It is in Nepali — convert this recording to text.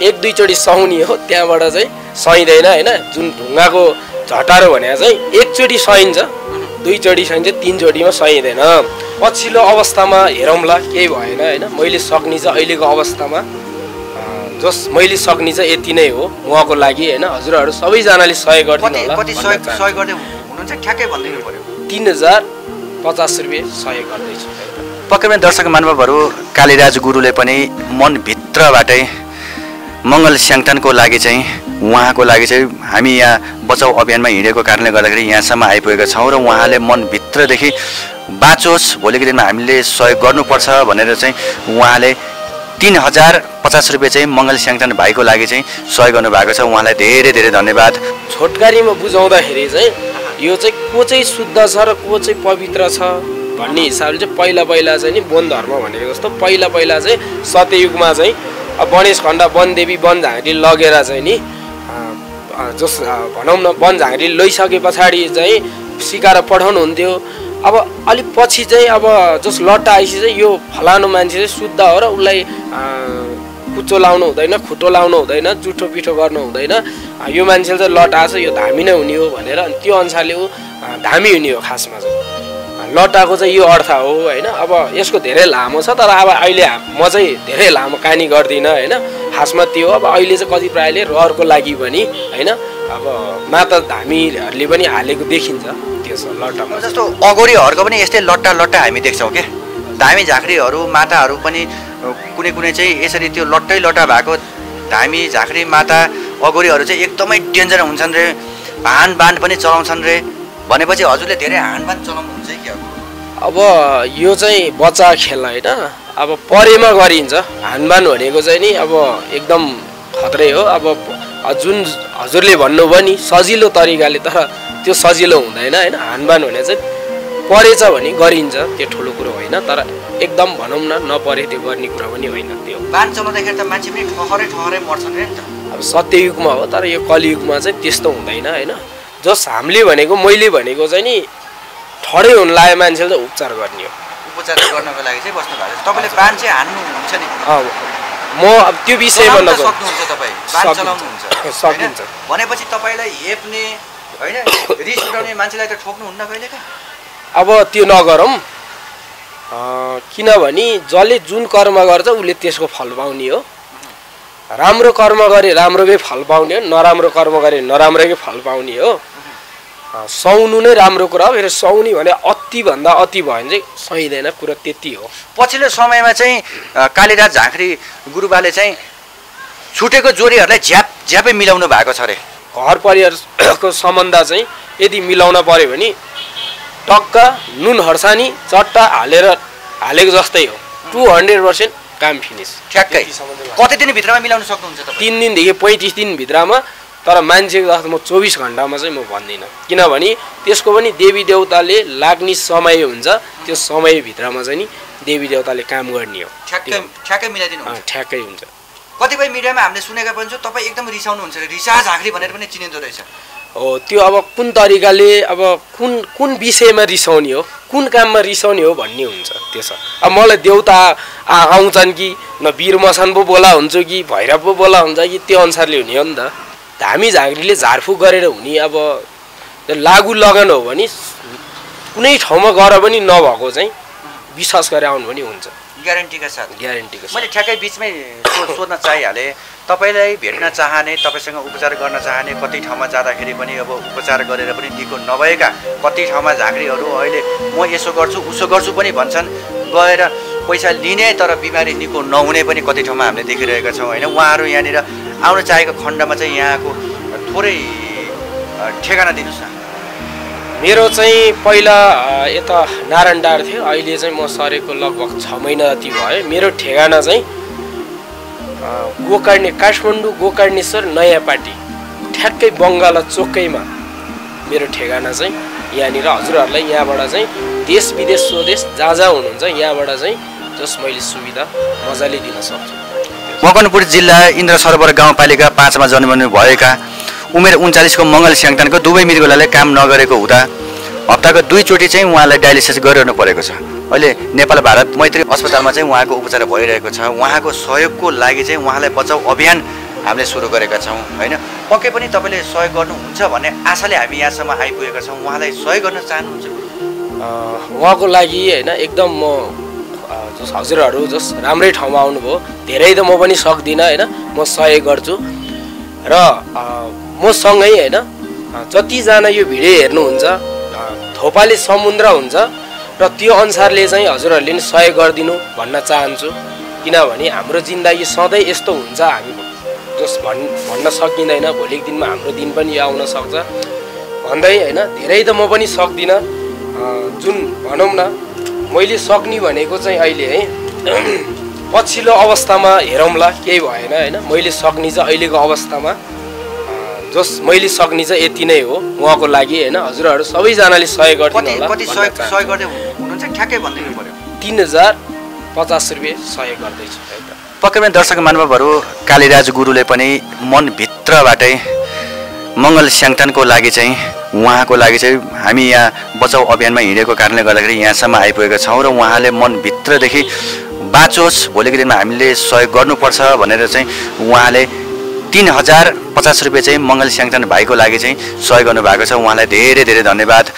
एक दुईचोटि सहुनी हो, त्यहाँबाट चाहिँ सहिँदैन होइन। जुन ढुङ्गाको झटारो भने चाहिँ एकचोटि सहिन्छ, दुईचोटि सहिन्छ, तीनचोटिमा सहिँदैन। पछिल्लो अवस्थामा हेरौँला केही भएन होइन। मैले सक्ने चाहिँ अहिलेको अवस्थामा जस मैले सक्ने चाहिँ यति नै हो उहाँको लागि होइन। हजुरहरू सबैजनाले सहयोग गरिदिनु होला। कति सहयोग गर्दै हुनुहुन्छ ठ्याक्कै भनिदिनु पर्यो। 3050 रुपियाँ सहयोग गर्दैछु। पक्कै पनि दर्शक महानुभावहरू, कालीराज गुरुले पनि मनभित्रबाटै मङ्गल स्याङतानको लागि चाहिँ उहाँको लागि चाहिँ हामी यहाँ बचाउ अभियानमा हिँडेको कारणले गर्दाखेरि यहाँसम्म आइपुगेका छौँ र उहाँले मनभित्रदेखि बाँचोस्, भोलिको दिनमा हामीले सहयोग गर्नुपर्छ भनेर चाहिँ उहाँले 3050 रुपियाँ चाहिँ मङ्गल स्याङतान भाइको लागि चाहिँ सहयोग गर्नुभएको छ। उहाँलाई धेरै धेरै धन्यवाद। छोटकारीमा बुझाउँदाखेरि चाहिँ यो चाहिँ को चाहिँ शुद्ध छ र को चाहिँ पवित्र छ भन्ने हिसाबले चाहिँ पहिला चाहिँ नि वन धर्म भनेको जस्तो पहिला चाहिँ सत्ययुगमा चाहिँ गणेश खण्ड वनदेवी वन झाँक्री लगेर चाहिँ नि जस भनौँ न वन झाँक्री लैसके पछाडि चाहिँ सिकाएर पठाउनु हुन्थ्यो। अब अलिक पछि चाहिँ अब जस लट्टा आएपछि चाहिँ यो फलानु मान्छे चाहिँ शुद्ध हो र उसलाई कुचो लाउनु हुँदैन, खुट्टो लाउनु हुँदैन, जुठो पिठो गर्नु हुँदैन, यो मान्छेले चाहिँ लट्टा छ, यो धामी नै हुने हो भनेर अनि त्यो अनुसारले ऊ धामी हुने हो। खासमा चाहिँ लट्टाको चाहिँ यो अर्थ हो होइन। अब यसको धेरै लामो छ, तर अब अहिले म चाहिँ धेरै लामो कहानी गर्दिनँ होइन। खासमा त्यो हो। अब अहिले चाहिँ कति प्रायले रहरको लागि पनि होइन अब माता धामीहरूले पनि हालेको देखिन्छ त्यो छ लट्टामा। जस्तो अगोरीहरूको पनि यस्तै लट्टा हामी देख्छौँ के। धामी झाँक्रीहरू माताहरू पनि कुनै चाहिँ यसरी त्यो लट्टै लट्टा भएको धामी झाँक्री माता अगोरीहरू चाहिँ एकदमै डेन्जर हुन्छन् रे, हानबान पनि चलाउँछन् रे भनेपछि हजुरले धेरै हानबान चलाउनुहुन्छ कि? अब यो चाहिँ बच्चा खेल होइन। अब परेमा गरिन्छ हानबान भनेको चाहिँ नि अब एकदम खतरै हो। अब जुन हजुरले भन्नुभयो नि सजिलो तरिकाले, तर त्यो सजिलो हुँदैन होइन। हानबान भने चाहिँ परेछ भने गरिन्छ, त्यो ठुलो कुरो होइन। तर एकदम भनौँ न नपरे त्यो गर्ने कुरा पनि होइन। त्यो बान चलाउँदाखेरि त मान्छे पनि ठहरै मर्छन् रे नि त। अब सत्ययुगमा हो, तर यो कलियुगमा चाहिँ त्यस्तो हुँदैन होइन। जस हामीले भनेको मैले भनेको चाहिँ नि ठडै हुन लाग्यो मान्छेले त उपचार गर्ने हो। उपचार गर्नको लागि चाहिँ बस्नु भएको छ। तपाईँले बान चाहिँ हान्नुहुन्छ नि? म अब त्यो विषयमा सक्नुहुन्छ, तपाईँ बान चलाउनुहुन्छ सकिन्छ भनेपछि तपाईँलाई हेप्ने होइन रिस उठाउने मान्छेलाई त ठोक्नुहुन्न कहिलेका? अब त्यो नगरौँ, किनभने जसले जुन कर्म गर्छ उसले त्यसको फल पाउने हो। राम्रो कर्म गरे राम्रोकै फल पाउने हो, नराम्रो कर्म गरे नराम्रोकै फल पाउने हो। सुहाउनु नै राम्रो कुरा हो। फेरि सुहाउने भने अतिभन्दा अति भयो भने चाहिँ सहिँदैन, कुरा त्यति हो। पछिल्लो समयमा चाहिँ कालीराज झाँक्री गुरुबाले चाहिँ छुटेको जोडीहरूलाई झ्यापै मिलाउनु भएको छ अरे। घर परिवारको सम्बन्ध चाहिँ यदि मिलाउन पर्यो भने टक्क नुन हर्सानी चट्टा हालेको जस्तै हो। 200% काम फिनिस ठ्याक्कै। कति दिनभित्रमा मिलाउन सक्नुहुन्छ तपाईँ? 3 दिनदेखि 35 दिनभित्रमा। तर मान्छेको जस्तो म 24 घन्टामा चाहिँ म भन्दिनँ, किनभने त्यसको पनि देवी देवताले लाग्ने समय हुन्छ। त्यो समयभित्रमा चाहिँ नि देवी देवताले काम गर्ने हो। ठ्याक्कै मिलाइदिनु हुन्छ? ठ्याक्कै हुन्छ। कतिपय मिडियामा हामीले सुनेका पनि छौँ तपाईँ एकदम रिसाउनुहुन्छ, रिसा झाँक्री भनेर पनि चिनिँदो रहेछ। हो, त्यो अब कुन तरिकाले अब कुन विषयमा रिसाउने हो, कुन काममा रिसाउने हो भन्ने हुन्छ। त्यसो अब मलाई देउता आउँछन् कि न वीरमसन पो बोला हुन्छु कि भैरव पो बोला हुन्छ कि त्यो अनुसारले हुने हो नि त। धामी झाँक्रीले झारफुक गरेर हुने अब लागु लगन हो भने कुनै ठाउँमा गएर पनि नभएको चाहिँ विश्वास गरेर आउनु पनि हुन्छ। ग्यारेन्टीका साथ? ग्यारेन्टीको साथ। मैले ठ्याक्कै बिचमै सोध्न चाहिहालेँ, तपाईँलाई भेट्न चाहने, तपाईँसँग उपचार गर्न चाहने, कति ठाउँमा जाँदाखेरि पनि अब उपचार गरेर पनि निको नभएका कति ठाउँमा झाँक्रीहरू अहिले म यसो गर्छु उसो गर्छु पनि भन्छन्, गएर पैसा लिने तर बिमारी निको नहुने पनि कति ठाउँमा हामीले देखिरहेका छौँ होइन। उहाँहरू यहाँनिर आउन चाहेको खण्डमा चाहिँ यहाँको थोरै ठेगाना दिनुहोस् न। मेरो चाहिँ पहिला यता नारायणडाँड थियो, अहिले चाहिँ म सरेको लगभग 6 महिना जति भयो। मेरो ठेगाना चाहिँ गोकर्णे काठमाडौँ गोकर्णेश्वर नयाँ पाटी ठ्याक्कै बङ्गाला चोकैमा मेरो ठेगाना चाहिँ यहाँनिर। हजुरहरूलाई यहाँबाट चाहिँ देश विदेश स्वदेश जहाँ हुनुहुन्छ यहाँबाट चाहिँ जस मैले सुविधा मजाले दिन सक्छु। मकवानपुर जिल्ला इन्द्र सरोवर गाउँपालिका 5मा जन्मनु भएका उमेर 39 को मङ्गल स्याङतानको दुवै मृगौलाले काम नगरेको हुँदा हप्ताको 2 चोटि चाहिँ उहाँलाई डायलिसिस गरिरहनु परेको छ। अहिले नेपाल भारत मैत्री अस्पतालमा चाहिँ उहाँको उपचार भइरहेको छ। उहाँको सहयोगको लागि चाहिँ उहाँलाई बचाउ अभियान हामीले सुरु गरेका छौँ होइन। पक्कै पनि तपाईँले सहयोग गर्नुहुन्छ भन्ने आशाले हामी यहाँसम्म आइपुगेका छौँ। उहाँलाई सहयोग गर्न चाहनुहुन्छ? उहाँको लागि होइन एकदम म जस हजुरहरू जस राम्रै ठाउँमा आउनुभयो, धेरै त म पनि सक्दिनँ होइन, म सहयोग गर्छु र मसँगै होइन जतिजना यो भिडियो हेर्नुहुन्छ थोपाले समुद्र हुन्छ र त्यो अनुसारले चाहिँ हजुरहरूले नि सहयोग गरिदिनु भन्न चाहन्छु। किनभने हाम्रो जिन्दगी सधैँ यस्तो हुन्छ, हामी जस भन्न सकिँदैन, भोलिको दिनमा हाम्रो दिन पनि यो आउन सक्छ भन्दै होइन। धेरै त म पनि सक्दिनँ, जुन भनौँ न मैले सक्ने भनेको चाहिँ अहिले है पछिल्लो अवस्थामा हेरौँला, केही भएन होइन। मैले सक्ने चाहिँ अहिलेको अवस्थामा जस मैले सक्ने चाहिँ यति नै हो उहाँको लागि होइन। हजुरहरू सबैजनाले सहयोग गरिदिनु होला। कति सहयोग गर्दै हुनुहुन्छ ठ्याक्कै भनिदिनु पर्यो? 3050 रुपियाँ सहयोग गर्दैछु। पक्कै पनि दर्शक महानुभावहरू, कालीराज गुरुले पनि मनभित्रबाटै मङ्गल स्याङ्तानको लागि चाहिँ उहाँको लागि चाहिँ हामी यहाँ बचाउ अभियानमा हिँडेको कारणले गर्दाखेरि यहाँसम्म आइपुगेका छौँ र उहाँले मनभित्रदेखि बाँचोस्, भोलिको दिनमा हामीले सहयोग गर्नुपर्छ भनेर चाहिँ उहाँले 3050 रुपियाँ चाहिँ मङ्गल स्याङ्तान भाइको लागि चाहिँ सहयोग गर्नुभएको छ। उहाँलाई धेरै धेरै धन्यवाद।